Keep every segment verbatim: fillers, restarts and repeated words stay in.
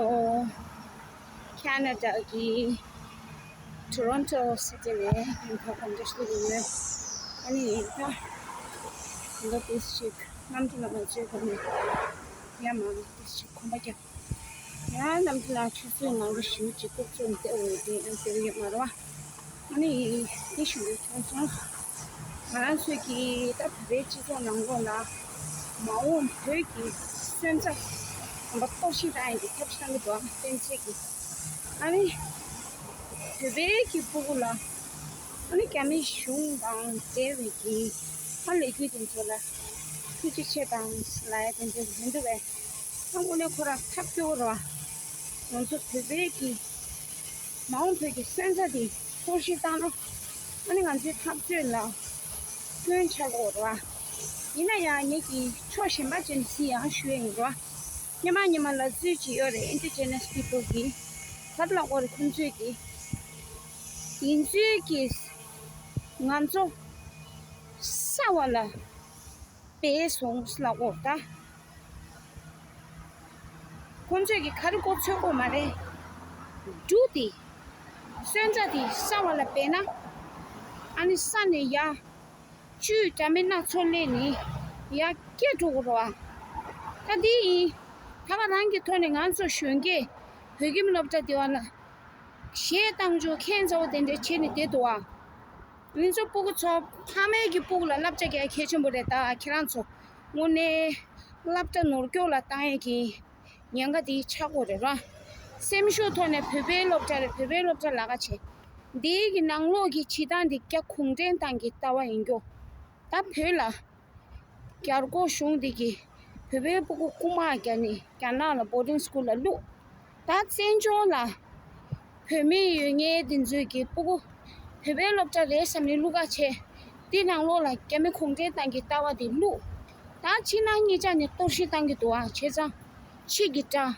ཨོ། ཁེ་ན་ཌ་གི་ཊོ་རོན་ཊོ་སི་ཊི་ནས་ཡིན་ཁ་གོམ་བརྗེ་ཞུ་གི་ཡོད། ཨ་ནི་ཡིན་ཁ་འདི་ཏིས་ཅིག་གནམ་གྲུ་ལ་མ་བཅོས་གོ་ནི་ཡ་མ་ཏིས་ཅིག་ཁོམ་པ་རྒྱབ། ཡ་གནམ་གྲུ་ལ་ཆུ་ཚོད་མང་པོ་ཞུ་ཅིག་ལྐོག་ཚོད་དེ་འོ་དེ་ཨ་དེ་ཡོད་མ་རེད་བ། ཨ་ནི་དེ་ཞུ་རྒྱུ་བྱུང་སོང་། ང་རང་ཚོས་ཀྱི་ད་བོད་པའི་སྤྱི་ཚོགས་ནང་ལོགས་ལ་མ་འོངས་བོད་ཀྱི་སོན་རྩ་དམ་པ་གཏོར་བཤིག་བཏང་ཡག་གི་ཐབས་ཤེས་བཏང་གི་འདུག་ཨ་བསྟན་ཆེད་ཀྱི། ཨ་ནི་བོད་པའི་གི་ཕྲུ་གུ་ལ་ཨ་ནི་རྒྱ་མི་གཞུང་དང་འབྲེལ་བའི་གི་ཨ་ལས་འགུལ་དེ་ཚོ་ལ་ཐུགས་རྗེ་ཆེ་དང་ལབ་ཡ་དེ་འདྲ་མི་འདུག་པས། ཨ་དངོས་གནས་ཁོ་རང་ཐབས་སྐྱོ་བོ་རེད་བ། ང་ཚོ་བོད་པའི་གི་མ་འོངས་བོད་ཀྱི་སོན་རྩ་དེ་གཏོར་བཤིག་བཏང་ན་ཨ་ནི་ང་ཚོའི་འཐབ་རྩོད་ལ་སྐྱོན་ཆགས་ཀྱི་ཡོད་རེད་བ། ཡིན་ན་ཡང་ངེད་ཀྱིས་ཕྱོགས་གཞན་པ་ཅན་ཞིག་ཡང་ཞུ་ཡ་ཡིན་རེད་བ། སྔོན་མ་སྔོན་མ་ལབ་ཚུལ་ཅིག་ཡོད་རེད། Indigenous people གི་ག་རེ་ལབ་དགོས་རེད། ཁོང་ཚོས་ཀྱི་ཡིན་ཚུལ་གྱིས་ང་ཚོ་ས་བ་ལ་སྦས་སོང་ལབ་དགོས་རེད་ད། ཁོང་ཚོས་ཀྱི་ག་རེ་གོ་ཚོད་གོ་མ་རེད། འབྲུ་དེ་སོན་རྩ་དེ་ས་བ་ལ་སྦས་ན་ཨ་ནི་ས་ནས་ཡར་བཅུད་འདྲ་མིན་སྣ་ཚོགས་སླེབས་ནས་ཡར་སྐྱེ་འགྲོ་གི་རེད་བ། ད་འདི་ཡིན། ད་ག་རང་གི་ཐོག་ནས་ང་ཚོ་གཞོན་སྐྱེས་བོད་ཁྱིམ་སློབ་གྲྭ་དེ་བ་ལ་གཞས་བཏང་ཆོག་ཁྱད་མཚར་པོ་དེ་འདྲ་བྱས་ནས་བསྡད་འདུག་བ། ང་ཚོ་སྤུ་གུ་ཚོ་ཕ་མའི་གི་སྤུ་གུ་ལ་བསླབ་བྱ་རྒྱག་གལ་ཆེན་པོ་རེད། ད་ཁྱེད་རང་ཚོ་དངོས་གནས་སློབ་གྲྭ་ནོར་སྐྱོག་ལ་བཏང་ཡས་ཀྱི་ཉེན་ཁ་དེ་ཆགས་ཀྱི་ཡོད་རེད་ར། སེམས་ཤུགས་ཐོག་ནས་བོད་པའི་སློབ་གྲྭ་རེད། བོད་པའི་སློབ་གྲྭ་ལ་ཁ་ཆེ། འདིའི་གི་ནང་ལོགས་ཀྱི་བྱེད་སྟངས་འདི་རྒྱ་གུང་ཁྲན་ཏང་གི་ལྟ་བ་ཡིན་རྒྱུ། ད་བོད་ལ་རྒྱ་རྒོག་གཞུང་འདི་གིས་བོད་པའི་སྤུ་གུ་རྐུ་མ་བརྒྱབ་ནས་རྒྱ་ནག་ལ་བོར་ཌིང་སི་ཀུལ་ལ་བླུགས། ད་བཙན་བྱོལ་ལ་བོད་མི་ཡོད་མཁན་དེ་ཚོས་ཀྱི་སྤུ་གུ་བོད་པའི་སློབ་གྲྭ་རེད་བསམ་ནས་བླུགས་ཁ་ཆེ། དེ་ནང་ལོགས་ལ་རྒྱ་མི་གུང་ཁྲན་ཏང་གི་ལྟ་བ་དེ་བླུགས། ད་ཕྱི་ནང་གཉིས་ཆ་ནས་གཏོར་བཤིག་བཏང་གི་འདུག་ཨ། བྱས་ཙང་ཕྱི་གི་དགྲ་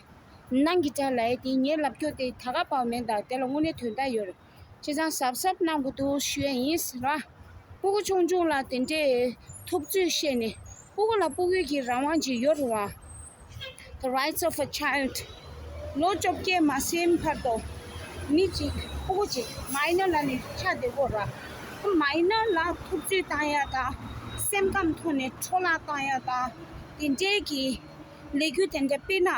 ནང་གི་དགྲ་ལབ་ཡས་དེ་ངས་ལབ་རྒྱུ་དེ་ད་ག་པའོ་མེད། ད་དེ་ལ་དངོས་གནས་དོན་དག་ཡོད་རེད། བྱས་ཙང་གཟབ་གཟབ་གནང་དགོས་འདུག་ཞུ་ཡས་ཡིན་ཟེར་བ། སྤུ་གུ་ཆུང་ཆུང་ལ་དེ་འདྲའི་ཐུབ་ཚོད་བཤད་ནས་སྤུ་གུ་ལ་སྤུ་གུའི་གི་རང་དབང་ཅིག་ཡོད་རེད་བ། The rights of a child. ལོ་བཅོ་བརྒྱད་མ་ཟིན་བར་དུ་མི་གཅིག་སྤུ་གུ་གཅིག་མའི་ནར་ལབ་ནས་ཆགས་བསྡད་ཀྱི་ཡོད་རེད་བ། མའི་ནར་ལ་ཐུབ་ཚོད་བཏང་ཡ་དང་སེམས་ཁམས་ཐོག་ནས་འཕྲོ་བརླག་བཏང་ཡ་དང་དེ་འདྲའི་གི་ལས་འགུལ་དེ་འདྲ་སྤེལ་ན།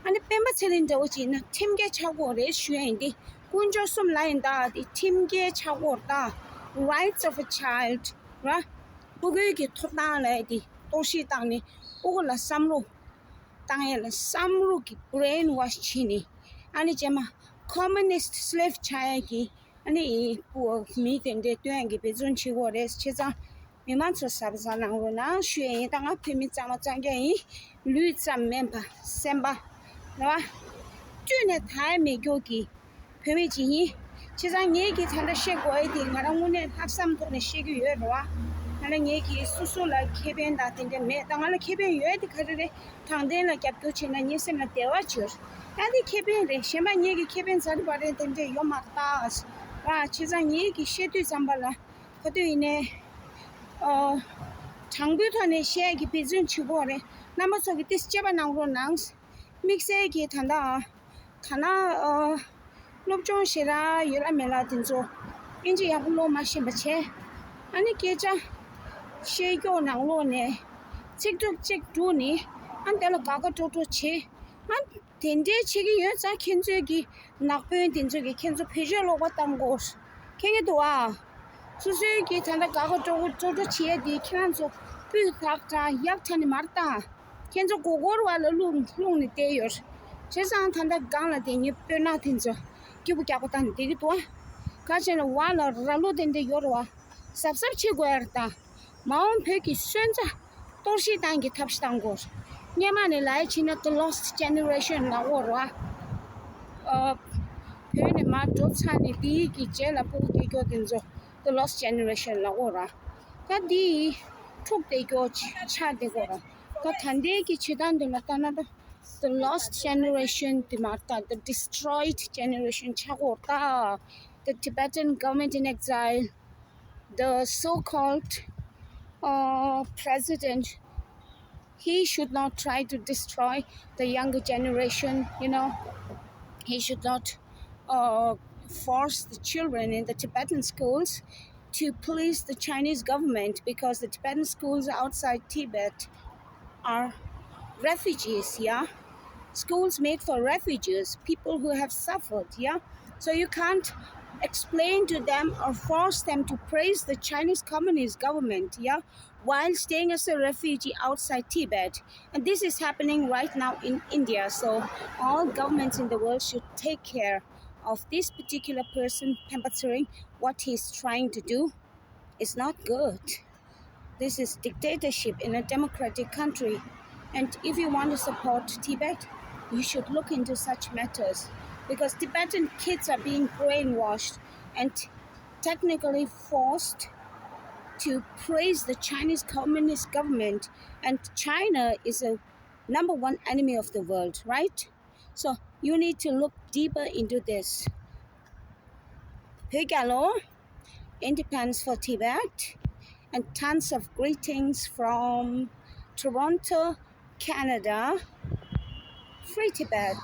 ཨ་ནི་སྤེན་པ་ཚེ་རིང་འདྲ་བོ་ཅིག་ཡིན་ན་ཁྲིམས་འགལ་ཆགས་ཀྱི་ཡོད་རེད་ཞུ་ཡ་ཡིན་ཏེ། དཀོན་མཆོག་གསུམ་ལ་ཡིན་ད་དེ་ཁྲིམས་འགལ་ཆགས་ཀྱི་ཡོད་རེད་ད། Rights of a child ར། སྤུ་གུའི་གི་ཐོབ་ཐང་ལ་དེ་གཏོར་བཤིག་བཏང་ནས་སྤུ་གུ་ལ་བསམ་བློ་བཏང་ཡ་ལ་བསམ་བློ་གི་brainwash བྱས་ནས་ཨ་ནི་རྗེས་མ་communist slave ཆགས་ཡ་གི་ཨ་ནི་སྤུ་མི་དེ་འདྲའི་སྟོན་ཡ་གི་འབད་བརྩོན་བྱེད་ཀྱི་ཡོད་རེད། བྱས་ཙང་། མི་མང་ཚོ་གཟབ་གཟབ་གནང་རོགས་གནང་ཞུ་ཡས་ཡིན། ད་ང་བོད་མི་གཙང་མ་གཙང་རྐྱང་ཡིན། ལུས་ཙམ་མིན་པ་སེམས་པ་རེད་བ། བཀྲུས་ནས་དག་ཡས་མེད་རྒྱུ་གི་བོད་མི་ཅིག་ཡིན། བྱས་ཙང་ངེད་ཀྱིས་ད་ལྟ་བཤད་དགོས་ཡས་དེ་ང་རང་དངོས་གནས་ལྷག་བསམ་ཐོག་ནས་བཤད་ཀྱི་ཡོད་རེད་བ། ང་ལ་ངེད་ཀྱིས་སོ་སོ་ལ་ཁེ་ཕན་དང་དེ་འདྲ་མེད། ད་ང་ལ་ཁེ་ཕན་ཡོད་དེ་ག་རེ་རེད། དྲང་བདེན་ལ་རྒྱབ་སྐྱོར་བྱས་ན་ངའི་སེམས་ལ་བདེ་བ་ཅིག་ཡོད་རེད། ད་དེ་ཁེ་ཕན་རེད། གཞན་པ་ངེད་ཀྱི་ཁེ་ཕན་ཟ་རི་བ་རེད་དེ་འདྲ་ཡོད་མ་རེད་ད། བ་བྱས་ཙང་ངེད་ཀྱིས་བཤད་དུས་ཙམ་པ་ལ། ག་དུས་ཡིན་ནའི། ཨོ། དྲང་པོའི་ཐོག་ནས་བཤད་ཀྱི་འབད་བརྩོན་བྱེད་དགོས་རེད། རྣམ་པ་ཚོ་གི་ཏིས་དཔྱད་པ་གནང་རོགས་གནང་། དམིགས་བསལ་གྱི་ད་ལྟ་ཨ། ད་ན་ཨོ། སློབ་སྦྱོང་ཞེ་དྲག་ཡོད་ལ་མེད་ལ་དེ་ཚོ་ཨིན་ཇི་ཡག་པོ་ཀློག་མ་ཤེས་པ་བྱས། ཨ་ནི་སྐད་ཆ་བཤད་ཀྱོག་ནང་ལོགས་ནས་ཚིག་གྲུབ་གཅིག་གྲུབ་ནི་ཨ་དེ་ལ་དགའ་དགའ་སྤྲོ་སྤྲོ་བྱེད། ཨ། དེ་འདྲའི་བྱེད་ཀྱི་ཡོད་ཙང་ཁྱེད་ཚོས་ཀྱི་ནག་དཔོན་དེ་ཚོས་ཀྱི་ཁྱེད་ཚོ་བེད་སྤྱོད་ལོག་པ་བཏང་དགོས། མཁྱེན་གྱི་འདུག་ཨ། སོ་སོའི་གི་ད་ལྟ་དགའ་དགའ་སྤྲོ་སྤྲོ་སྤྲོ་སྤྲོ་བྱེད་ཡ་དེ་ཁྱེད་རང་ཚོ་སྤུས་དག་དང་ཡག་ཆ་ནས་མར་བཏང་། ཁྱེད་ཚོ་མགོ་སྐོར་བ་ལ་ལྷུང་ལྷུང་ནས་བསྡད་ཡོད། བྱས་ཙང་ད་ལྟ་སྒང་ལ་དེ་ཉིད་སྤོས་ནག་དེ་ཚོ་སྐྱིད་པོ་རྒྱག་པ་བཏང་ནས་བསྡད་ཀྱི་འདུག་ཨ། ག་བྱས་ན་བ་ལ་ར་ལོ་དེ་འདྲ་ཡོད་རེད་བ། གཟབ་གཟབ་བྱེད་དགོས་ཡ་རེད་ད། མ་འོངས་བོད་ཀྱི་སོན་རྩ་གཏོར་བཤིག་བཏང་གི་ཐབས་ཤེས་བཏང་དགོས། སྔོན་མ་ནས་ལབ་ཡ་བྱས་ན་The Lost Generation ལབ་ཀྱི་ཡོད་རེད་བ། ཨ། བོད་ནས་མར་འགྲོ་ཚར་ནས་དེའི་གི་རྗེས་ལ་སྤུ་གུ་སྐྱེ་རྒྱུ་དེ་ཚོ་The Lost Generation ལབ་ཀྱི་ཡོད་རེད་བ། ད་དེ་འཁྲུག་བསྡད་རྒྱུ་ཆགས་བསྡད་ཀྱི་ཡོད་རེད། ད་ད་ལྟའི་གི་བྱེད་སྟངས་དེ་ལ་ལྟ་ན་ད། The Lost Generation དེ་མ་རེད་ད། The Destroyed Generation ཆགས་ཀྱི་ཡོད་རེད་ད། The Tibetan Government in Exile, the so-called, uh, president He should not try to destroy the younger generation, you know. He should not uh, force the children in the Tibetan schools to please the Chinese government, because the Tibetan schools outside Tibet are refugees, yeah? Schools made for refugees, people who have suffered, yeah? So you can't explain to them or force them to praise the Chinese communist government, yeah, while staying as a refugee outside Tibet. And this is happening right now in India. So all governments in the world should take care of this particular person, Pemba Tsering. What he's trying to do is not good. This is dictatorship in a democratic country. And if you want to support Tibet, you should look into such matters, because Tibetan kids are being brainwashed and technically forced to praise the Chinese communist government. And China is a number one enemy of the world, right? So you need to look deeper into this. Pekalo, Independence for Tibet, and tons of greetings from Toronto, Canada. Free Tibet.